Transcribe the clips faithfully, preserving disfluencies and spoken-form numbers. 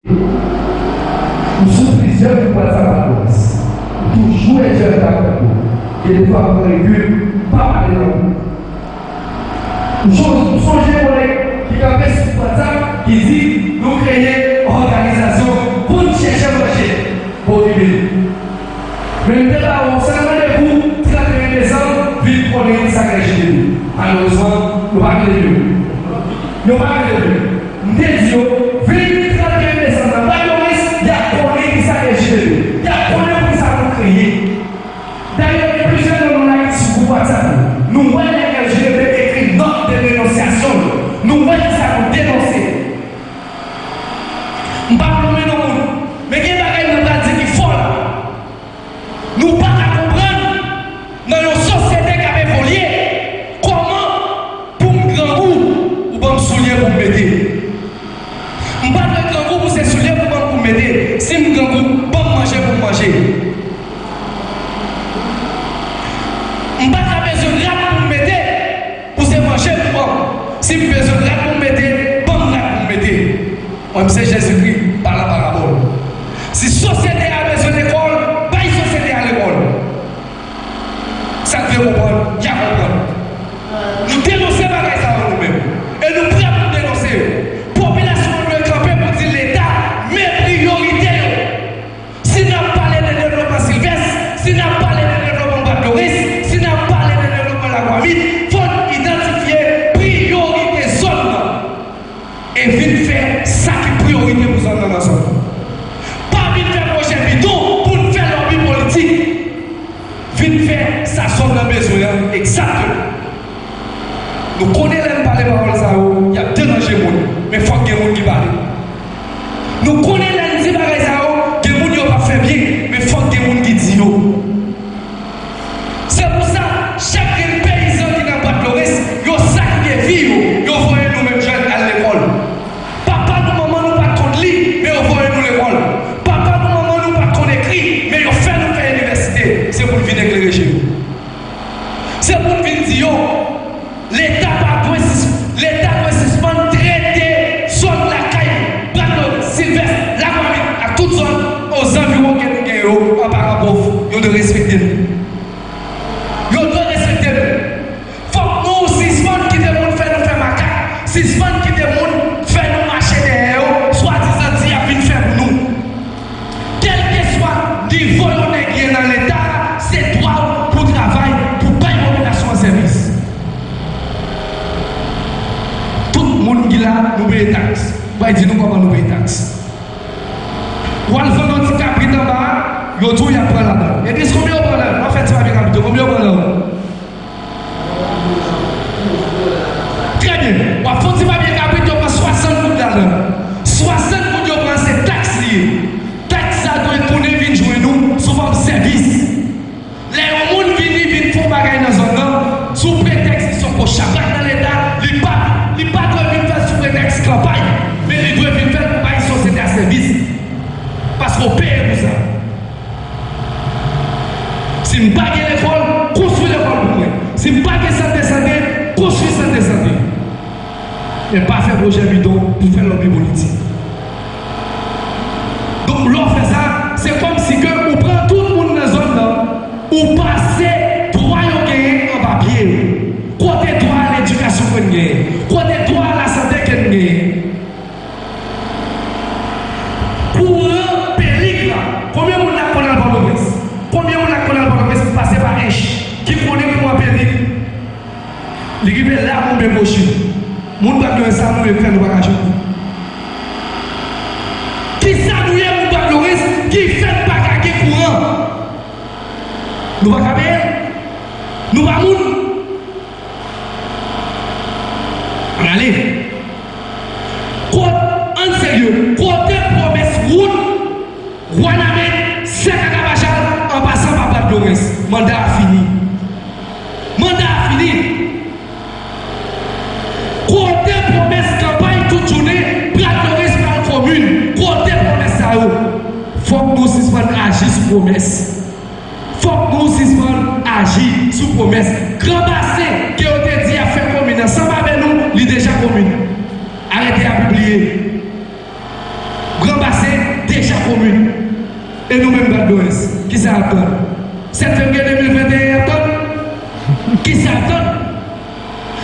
M sou plizyè gwoup WhatsApp ak Moris. M toujou enjekte ak yo. Gen de fwa m pran rekil, m pa pale nan gwoup. M chon-, m sonje yon nèg ki kanpe sou WhatsApp ki di nou kreye òganizasyon pou n chèche manje. Bon, okipe li. Men m te ba yo sèl randevou trannteyen desanm, vin konnen sa k rejte nou. Malerezman, yo pa vle yo. Yo pa vle yo. M te di yo, vin trannteyen desanm nan, pa Yoris, y ap konnen ki sa L G B T, y ap konnen pou ki sa nou kreye. Dayè, gen plizyè nan nou la ki sou gwoup WhatsApp yo. Nou wè nèg L G B T ekri nòt de denonsyasyon yo. Nou wè ki sa nou denonse. M p ap nonmen non moun, men gen bagay nou pral di ki fò la. Nou pa ka konprann nan yon sosyete k ap evolye, kòman pou m grangou, ou ban m soulye pou m mete. M pa dwe grangou pou se soulye pou ban m pou m mete. Si m grangou, ban m manje pou m manje. M pa ka bezwen rad pou m mete, pou se manje pou ban m. Si m bezwen rad pou m mete, ban m rad pou m mete. Mwen, m se Jezikri, pa nan parabòl. Si sosyete a bezwen lekòl, bay sosyete a lekòl. Sa k vle konprann, y a konprann. Nou denonse bagay sa yo nou menm. E nou prè pou n denonse yo. Popilasyon an dwe kanpe pou di Leta men priyorite yo. Si n ap pale de devlopman Silvès, si n ap pale de devlopman Bwat Loris, si n ap pale de devlopman Lagwavit, fò n idantifye priyorite zòn nan e vin fè sa ki priyorite pou zòn nan nan zòn nan. Pa vin fè pwojè bidon pou n fè lòbi politik. Vin fè sa zòn nan bezwen an egzakteman. Nou konnen lè n pale pawòl sa yo, y ap deranje moun, men fòk gen moun ki pale. Nou konnen lè n di bagay sa yo, gen moun yo p ap fè byen, men fòk gen moun ki di yo. Se pou sa, chak grenn peyizan ki nan Bwat Loris, yo sakrifye vi yo, yo voye nou menm jèn al lekòl. Papa nou, manman nou pa t konn li, men yo voye nou lekòl. Papa nou, manman nou pa t konn ekri, men yo fè nou fè inivèsite. Se pou n vin eklere je nou. Se pou n vin di yo, Leta pa dwe sis-, Leta dwe sispann trete zòn lakay Bwat Loris, Silvès, Lagwavit ak tout zòn ozanviwon ke nou gen yo an paran pòv. Yo dwe respekte nou. Yo dwe respekte nou. Fòk nou sispann kite moun fè nou fè makak, sispann kite moun fè nou mache dèyè yo, swadizan di y ap vin fè pou nou. Kèlkeswa nivo yon nèg ye nan Leta, se dwa w pou w travay, pou w bay popilasyon an sèvis. Tout moun ki la, nou peye taks. Bay di nou kòman nou peye taks. W al vann yon ti kabrit anba a, yo di w y ap pran ladan. Legliz, konbyen yo pran la? W ap fè ti papye kabrit yo, konbyen yo pran la? Trè byen. W ap fè yon ti papye kabrit, yo pran swasant goud ladan. Swasant goud yo pran, se taks li ye. Taks sa dwe tounen vin jwenn ou sou fòm sèvis. Lè yon moun vini, vin fè yon bagay nan zòn nan, sou pretèks li se yon gwo chabrak nan Leta, li pa, li pa dwe vin fè l sou pretèks kanpay, men li dwe vin fè l pou bay sosyete a sèvis. Paske w peye pou sa. Si m pa gen lekòl, konstwi lekòl pou mwen. Si m pa gen sant de sante, konstwi sant de sante. Men pa fè pwojè bidon pou fè lòbi politik. Donk, lè w fè sa, se kòmsi ke ou pran tout moun nan zòn nan, ou pase dwa yo genyen anba pye yo. Kote dwa a ledikasyon ke n genyen? Kote dwa a lasante ke n genyen? Kouran Pèlik la, konbyen moun la k konn al Pòtoprens? Konbyen moun la k konn al Pòtoprens ki pase pa Ench, ki konnen kouran Pèlik? Li rive la, moun ben gochi. Moun Bwat Loris sa nou ye k fè nou pa ka jwenn. Kisa nou ye, moun Bwat Loris, ki fè n pa ka gen kouran? Nou pa ka peye? Nou pa moun? Ann ale. Kot-, ann serye, kote pwomès wout Wanament, Sèk ak Abajal, an pasan pa Bwat Loris? Manda a fini. Manda a fini. Kote pwomès kanpay tout jounen, Bwat Loris pral komin? Kote pwomès sa yo? Fòk nou sispann aji sou pwomès. Fòk nou sispann aji sou pwomès. Gran Basen, ke yo te di y ap fè komin ansanm avè nou, li deja komin. Arete a pibliye. Gran Basen. komin. E nou menm Badloris, kisa y ap tann? Sèt fevriye de mil venteyen y ap tann? Kisa y ap tann?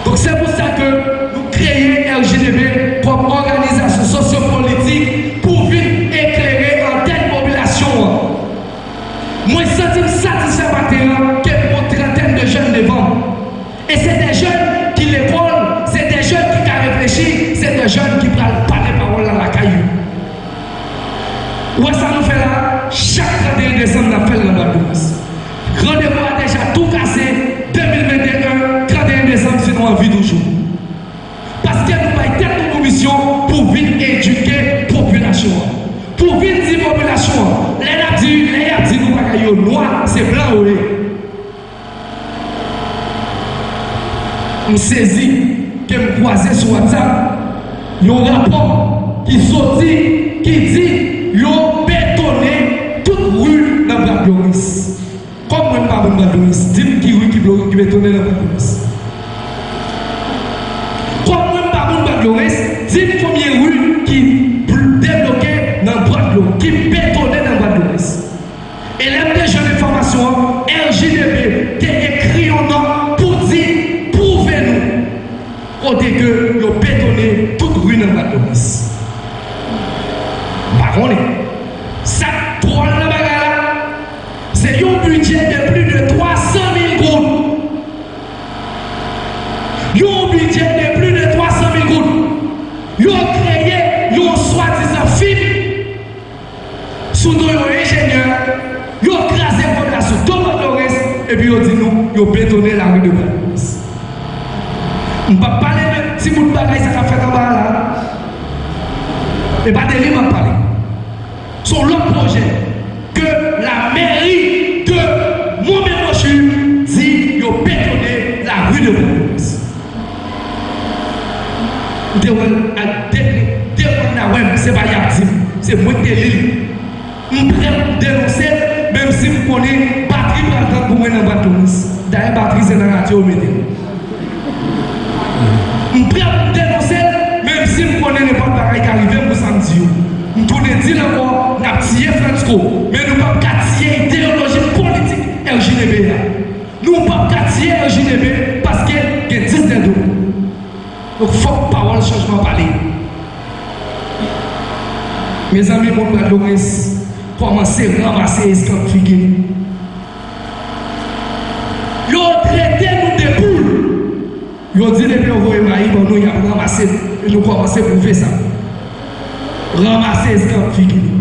Donk, se pou sa ke nou kreye R J D P kòm òganizasyon sosyopolitik pou vin eklere antèn popilasyon an. Mwen santi m satisfè maten an ke m gen yon trantèn de jèn devan m. E se de jèn ki lekòl, se de jèn ki ka reflechi, se de jèn ki pral pale pawòl la lakay yo. Ou wè sa nou fè la, chak trannteyen desanm n ap fè l nan Badloris. Randevou a deja tou kase, de mil venteyen, trannteyen desanm, si nou anvi toujou. Paske nou bay tèt nou pou misyon pou vin edike popilasyon an. Pou vin di popilasyon an, lè n ap di, lè y ap di nou bagay yo nwa, se blan yo ye. M sezi ke m kwaze sou WhatsApp yon rapò ki soti, ki di yo betone tout ri nan Badloris. Kòm mwen m pa moun Badloris, di m ki ri ki blo-, ki betone nan Badloris. Kòm mwen m pa moun Badloris, di m konbyen ri ki bl-, debloke nan Badloris, ki betone nan Badloris. E lè m te jwenn enfòmasyon an, R J D P te ekri yon nòt pou di, pwouve nou kote ke yo betone tout ri nan Badloris. M pa konnen. Sa k dwòl nan bagay la, se yon bidjè de plis de twa san mil goud. Yon bidjè de plis de twa san mil goud. Yo kreye yon swadizan fim sou do yon enjenyè, yo kraze kòb la sou do Badloris, epi yo di nou, yo betone lari de Badloris. M p ap pale de ti bout bagay sa k ap fèt anba a la. E pa de li m ap pale. Se yon lòt pwojè ke la mairie de Monbèl Mòchi di yo betone lari de Badloris. M te wè l ak de, de moun la wè m, se pa y ap di m, se mwen k te li l. M prè pou m denonse l, menm si m konnen batri pral tann pou mwen nan Badloris. Dayè batri se nan radyo yo mete l. M prè pou m denonse l, menm si m konnen nenpòt bagay ka rive m pou sa m di yo. M tounen di l ankò, n ap tiye Fransco, men nou p ap ka tiye ideyoloji politik R J D P a. Nou p ap ka tiye R J D P paske gen dis dèdo. Donk, fòk pawòl chanjman pale. Mezanmi, moun Badloris, kòmanse ranmase eskanp figi nou. Yo trete nou de poul. Yo di depi yo voye mayi ban nou, y ap ranmase l. E nou kòmanse pwouve sa. Ranmase eskanp figi nou.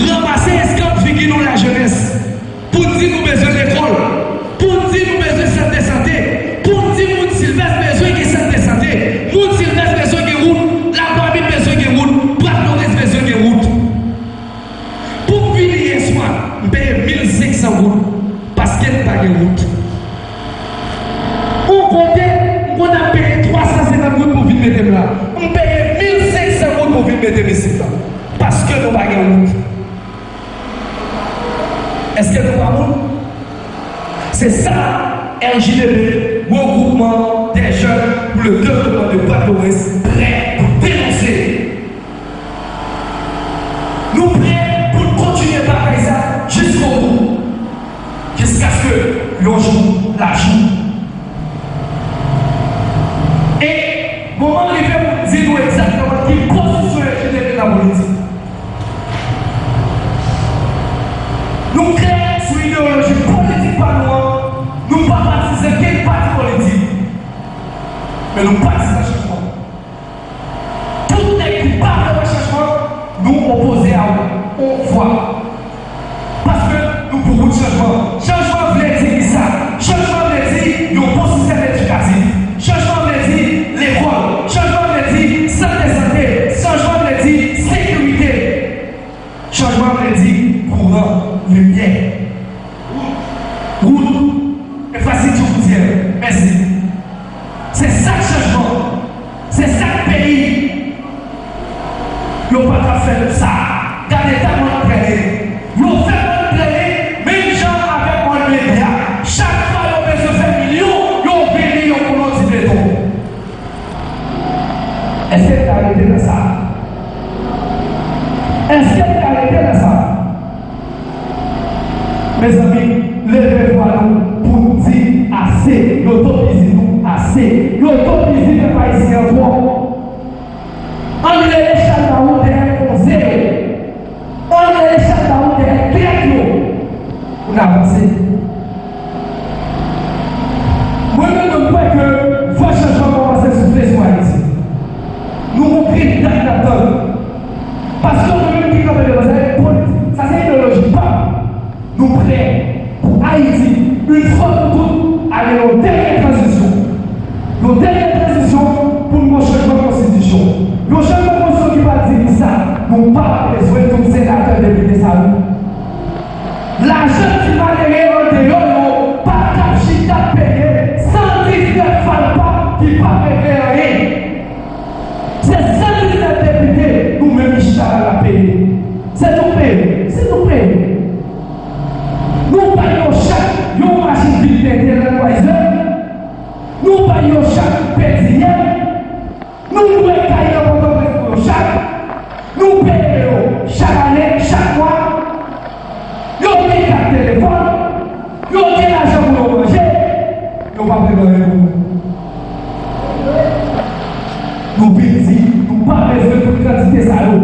Ranmase eskanp figi nou, lajenès. Pou n di nou bezwen lekòl. Pou n di nou bezwen sant de sante. Pou n di moun Silvès bezwen gen sant de sante. Moun Silvès bezwen gen wout. Lagwavit bezwen gen wout. Badloris bezwen gen wout. Pou m vini yèswa, m peye mil senk san goud paske m pa gen wout. Yon kote, m konn ap peye twa san senkant goud pou vin mete m la. M peye mil senk san goud pou vin mete m isit la. Paske nou pa gen wout. Èske nou pa moun? Se sa R J D P, Regroupement des Jeunes pour le Développement de Badloris, prè pou denonse. Nou prè pou n kontinye batay sa jiskobou, jiskaske yon jou l ap jou. E moman rive pou n di nou egzakteman ki pozisyon R J D P nan politik. Nou klè sou ideyoloji politik pa nou an, nou pa patize kèk pati politik, men nou patizan chanjman. Tout nèg ki pa vle wè chanjman, nou opoze a yon vwa. Paske nou pou wout chanjman. Chanjman vle di kisa? Chanjman vle di yon bon sistèm edikatif. Chanjman vle di lekòl. Chanjman vle di sant de sante. Chanjman vle di sekirite. Chanjman vle di kouran, limyè, wout, enfrastrikti woutyè. Mèsi. Se sa k chanjman. Se sa k peyi. Yo pa t ap fè nou sa. Gade eta mòn prene. Yo fè mòn prene menm jan avèk mòn medya. Chak fwa yo bezwen fè milyon, yo vini, yo koule yon ti beton. Èske n ka rete nan sa? Sa k ap tann. Paske mwen menm ki kanpe devan sa, se politik. Sa se ideyoloji pa m. Nou prè pou Ayiti, yon fwa pou tout, ale nan yon dènye tranzisyon. Yon dènye tranzisyon pou n gen yon chanjman konstitisyon. Yon chanjman konstitisyon ki pral di nou sa, nou pa bezwen tout senatè, depite sa yo. Lajan ti malere andeyò yo pa t ap chita ap peye san diznèf FALPA ki pa regle anyen. Se san diznèf depite nou menm ki chita la n ap peye. Se nou k peye. Se nou k peye. Nou bay yo chak yon machin vide tenten Land Cruiser. Nou bay yo chak pèdiyè. Nou lwe kay nan Pòtoprens pou yo chak. Nou peye yo chak ane, chak mwa. Yo gen kat telefòn. Yo gen lajan pou yo manje. Yo pa regle anyen pou nou. Nou vin di nou pa bezwen tout kantite sa yo.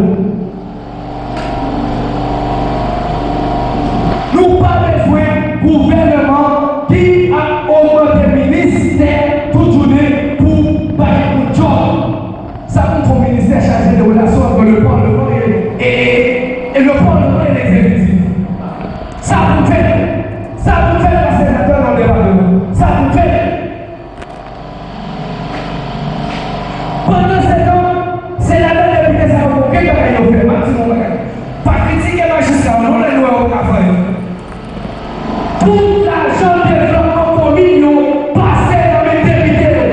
Nou pa bezwen gouvènman ki ap ogmante ministè tout jounen pou bay moun djòb. Sa pou fè yon ministè chaje de relasyon ant le Parlement e, e, e, e le Parlement e legzekitif. Sa pou fè, sa pou fè pa senatè nan depatman. Sa pou fè. Pandan se tan, senatè, depite sa yo gen bagay yo fè. M ap di nou yon bagay. Pa kritike majistra yo non lè nou wè yo pa fè anyen. Tout lajan devlopman komin yo pase nan men depite yo.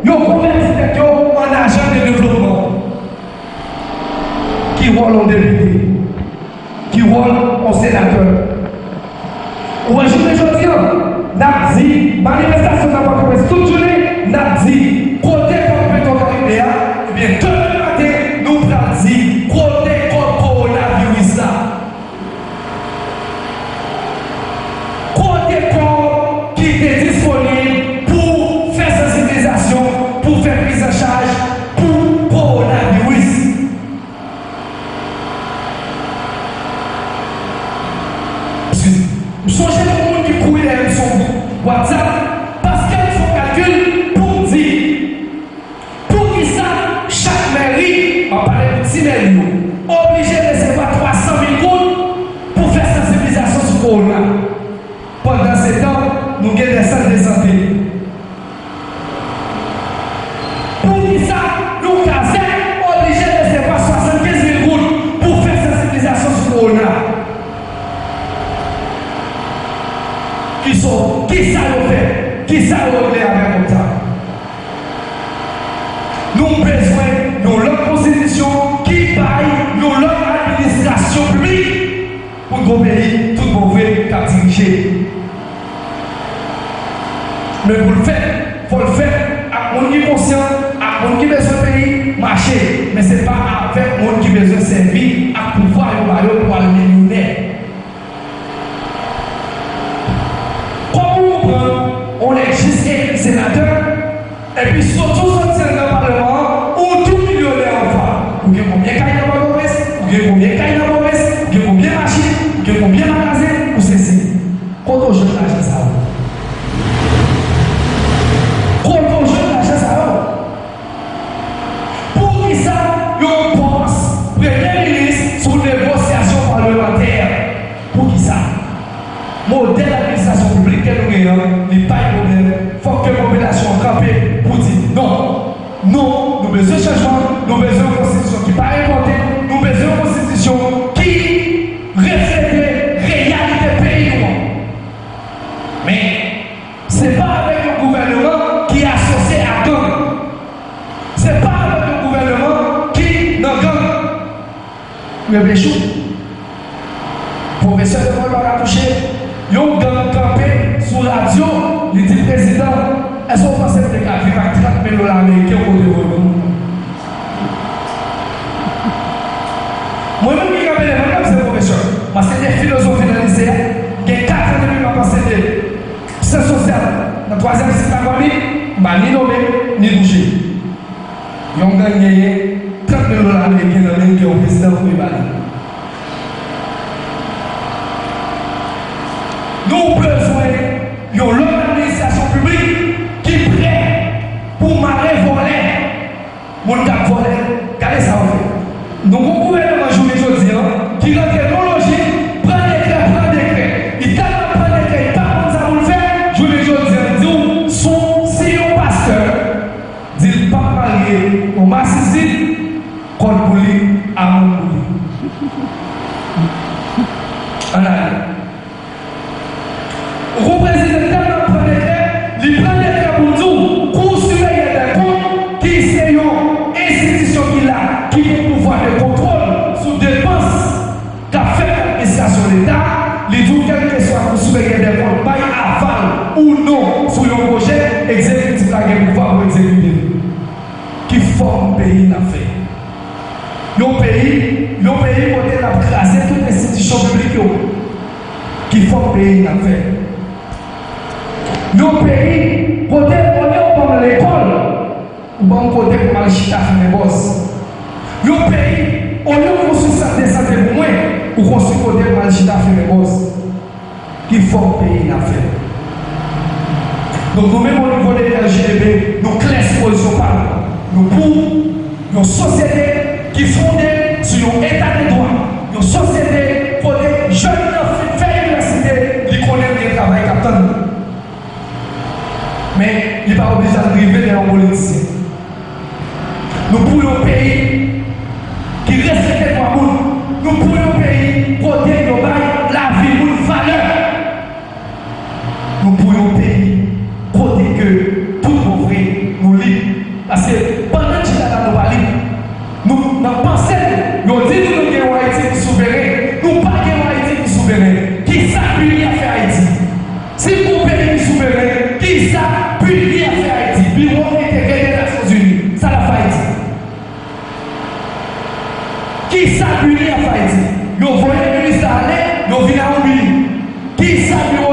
Yo konvèti tèt yo an ajan de devlopman. Ki wòl yon depite? Ki wòl yon senatè? Ou wè jounen jodi a, n ap di, manifestasyon nan Pòtoprens tout jounen, n ap di, kote kòb Petwokaribe a? Ebyen, demen maten, nou pral di, kote kòb kowonaviris la? Kote kòb ki te disponib pou fè sansibilizasyon, pou fè prizanchaj pou kowonaviris? Eskize. M sonje yon moun ki kouri dèyè m sou WhatsApp paske l fè yon kalkil pou m di, poukisa chak mèri, m ap pale pou ti mèri yo, oblije resevwa twa san mil goud pou fè sansibilizasyon sou kowona? Pandan se tan, nou gen de sant de sante. Poukisa yon kazèk oblije resevwa swasannkenz mil goud pou fè sansibilizasyon sou kowona? Kisa, kisa yo fè? Kisa yo regle avèk kòb sa? Nou bezwen yon lòt konstitisyon ki bay yon lòt administrasyon piblik. Pou n gon peyi tout bon vre k ap dirije. Men pou l fèt, fò l fèt ak moun ki konsyan, ak moun ki bezwen peyi mache. Men se pa avèk moun ki bezwen sèvi ak pouvwa yo ba yo pou al milyonè. Kòman ou pran yon nèg jis eli senatè, epi soti w soti anndan palman an, ou tou milyonè anvan. Ou gen konbyen kay nan Pòtoprens? Ou gen konbyen kay nan pwovens? Ou gen konbyen machin? Ou gen konbyen magazen? Ou sezi. Kote w jwenn lajan sa yo? Kote w jwenn lajan sa yo? Poukisa yon pòs premye minis sou negosyasyon palmantè? Poukisa? Modèl administrasyon piblik ke nou genyen an, li bay pwoblèm. Fòk ke popilasyon an kanpe pou di non. Non, nou bezwen chanjman, nou bezwen yon konstitisyon ki pa enpòte, nou bezwen yon konstitisyon ki reflete reyalite peyi nou an. Men, se pa avèk yon gouvèneman ki asosye a gang. Se pa avèk yon gouvèneman ki nan gang. Reflechi w. Pwofesè Lebrun pa ka touche. Yon gang kanpe sou radyo, li di prezidan, èske w panse m te ka viv ak trant mil dola ameriken kote voye pou mwen? Mwen menm ki kanpe devan n ap se pwofesè. M ansenye filozofi nan lise a. Gen kat an depi m ap ansenye syans sosyal nan twazyèm sik Lakwami, m pa ni nome, ni touche. Yon gang genyen trant mil dola ameriken nan men l ke yon prezidan voye ba li. Nou bezwen yon lòt administrasyon piblik ki prè pou mare vòlè. Moun k ap vòlè, gade sa yo li, a moun pou li. Ann ale. Ou konn prezidan tèlman pran dekrè, li pran dekrè pou l di w, Kou Sipèryè dè Kont, ki se yon enstitisyon ki la, ki gen pouvwa de kontwòl sou depans k ap fèt nan administrasyon Leta, li di w kèlkeswa Kou Sipèryè dè Kont bay aval ou non sou yon pwojè, egzekitif la gen pouvwa pou egzekite l. Ki fòm peyi n ap fè? Yon peyi, yon peyi kote n ap kraze tout enstitisyon piblik yo. Ki fòm peyi n ap fè? Yon peyi kote olye w ban m lekòl, ou ban m kote pou m al chita fimen bòz. Yon peyi, olye w konstwi sant de sante pou mwen, ou konstwi kote pou m al chita fimen bòz. Ki fòm peyi n ap fè? Donk, nou menm, o nivo de L G B, nou klè sou pozisyon pa nou. Nou pou yon sosyete ki fonde sou yon eta de dwa, yon sosyete kote jèn nan fin fè inivèsite, li konnen l gen travay k ap tann li. Men, li pa oblije al rive dèyè yon politisyen. Nou pou yon peyi ki respekte dwa moun. Nou pou yon peyi kote yo bay lavi moun valè. Nou pou yon peyi kote ke tout bon vre nou lib. Paske pandan n chita la, nou pa lib. Nou, nan panse nou, yo di nou, nou gen yon Ayiti ki souveren. Nou pa gen yon Ayiti ki souveren. Kisa Bili ap fè Ayiti? Si gon peyi ki souveren, kisa Bili ap fè Ayiti? Biwo Entegrite Nasyonzini, sa l ap fè Ayiti? Kisa Bili ap fè Ayiti? Yo voye minis la ale, yo vin a yon Bili. Kisa biwo